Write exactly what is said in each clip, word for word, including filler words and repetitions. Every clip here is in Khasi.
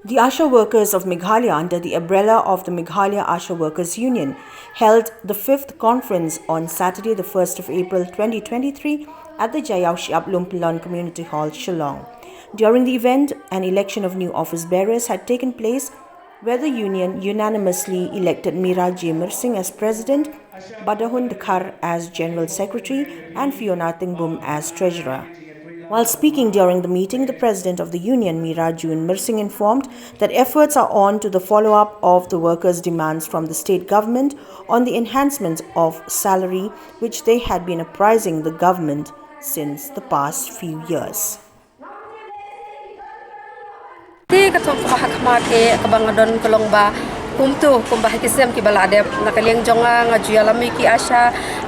The ASHA workers of Meghalaya, under the umbrella of the Meghalaya ASHA Workers Union, held the fifth conference on Saturday, the first of April twenty twenty-three, at the Jaiaw Shyiap Lumpillon Community Hall, Shillong. During the event, an election of new office bearers had taken place, where the union unanimously elected Mira J Myrsing as president, Badahun Dkhar as general secretary, and Fiona Thingbum as treasurer. While speaking during the meeting, the president of the union, Mira June Myrsing, informed that efforts are on to the follow-up of the workers' demands from the state government on the enhancement of salary, which they had been apprising the government since the past few years. Te ka thong kaba ha khmat eh kaba nga don ka long ba kumto, kumba ha ki snem kiba la dep, na ka liang jong nga, nga ju ïalam ïa ki ASHA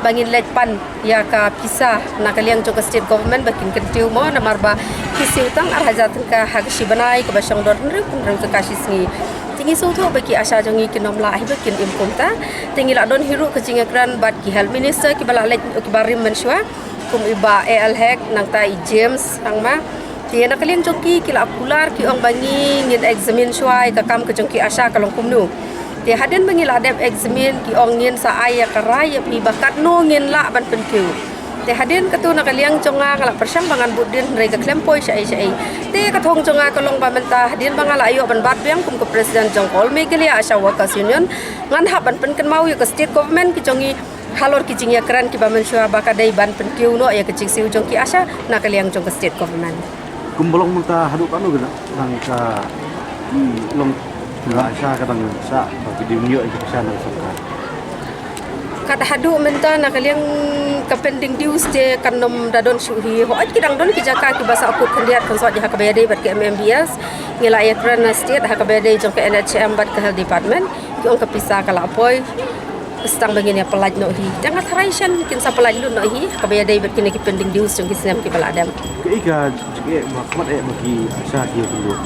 ba ngin leit pan ïa ka pisa na ka liang jong ka state government ba kin kyntiew mo, namar ba ki siew tang ar hajar tyngka ha ka shi bnai, kaba shong dor hynriew hynriew tyngka shi sngi. Te ngi sngewthuh ba ki ASHA jong ngi kin ym lah hi ba kin im kumta. Te ngi la don hi ruh ka jingïakren bad ki health minister kiba la leit, kiba rim mynshuwa, kum i Bah A L Hek, nangta i James Sangma. Te na ka liang jong ki, ki la kular, ki ong ba ngi ngin examine shuwa ïa ka kam ka jong ki ASHA ka long kumno. Te hadien ba ngi la dep examine, ki ong ngin sa ai ïa ka rai ïa phi ba katno ngin lah ban pynkiew. Te hadien katu na ka liang jong nga, nga la pyrshang ba ngan bud dien hynrei ka khlem poi shaei shaei. Te ka thong jong nga ka long ba mynta hadien ba nga la ïoh ban bat biang kum ka president jong ka All Meghalaya ASHA Workers Union, ngan hap ban pynkynmaw ïa ka state government ki jong ngi halor ki jingïakren kiba mynshuwa ba ka dei ban pynkiew noh ïa ka jingsiew jong ki ASHA na ka liang jong ka state government. Kumba long mynta haduh katno ka dang ka, hmm, long ka ASHA ka dang sah ba ki dei ban ïoh ïa ka pisa na ka sorkar? Kat haduh mynta na ka liang ka pending dues te kan ym da don shuh hi. Hooid ki dang don ki jaka kiba sah kut khyndiat kan sot ïa ha kaba ïadei bad ka M M B S. Ngi la ïakren na state ha kaba ïadei jong ka N H M bad ka health department. Ki ong ka pisa ka la poi. Tang ba ngin ïa pynlait noh hi. Te nga tharai shen kin sa pynlait lut noh hi ha kaba ïadei bad kine ki pending dues jong ki snem kiba la dep. Kaei ka jingeh ba khmat eh ba ki ASHA ki ïa pynlut?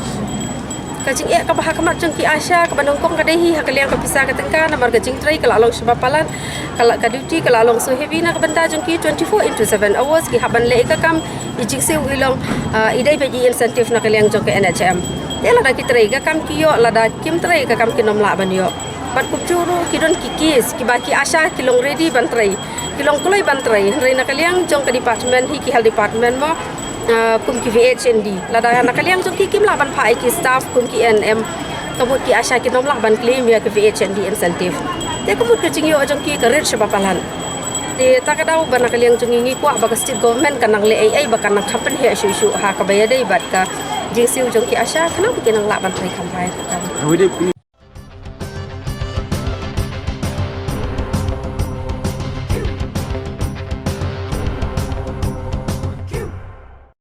Ka jingeh kaba ha khmat jong ki ASHA kaba nyngkong ka dei hi ha ka liang ka pisa ka tyngka, namar ka jingtrei ka la long shaba palat, ka la, ka duty ka la long so heavy na ka bynta jong ki, twenty-four into seven hours ki hap ban leh ïa ka kam. I jingsiew i long, ah, i dei beit i incentive na ka liang jong ka N H M. Te lada ki trei ïa ka kam ki ïoh, lada kim trei ïa ka kam kin ym lah ban ïoh. Bad kumjuh ruh ki don ki case kiba ki ASHA ki long ready ban trei, ki long kloi ban trei, hynrei na ka liang jong ka department hi, ki health department mo, ah, kum ki V H and D, lada na ka liang jong ki kim lah ban phah ïa ki staff kum ki A N M, ka mut ki ASHA kin ym lah ban claim ïa ki V H and D incentive. Te ka mut ka jingïoh jong ki ka rit shaba palat. Te ta ka daw ba na ka liang jong ngi ngi kwah ba ka state government kan nang leh ei ei ba kan nang kham pynheh shuh shuh ha kaba ïadei bad ka jingsiew jong ki ASHA, khnang ba kin nang lah ban trei kham bha ïa ka kam. Hawei dei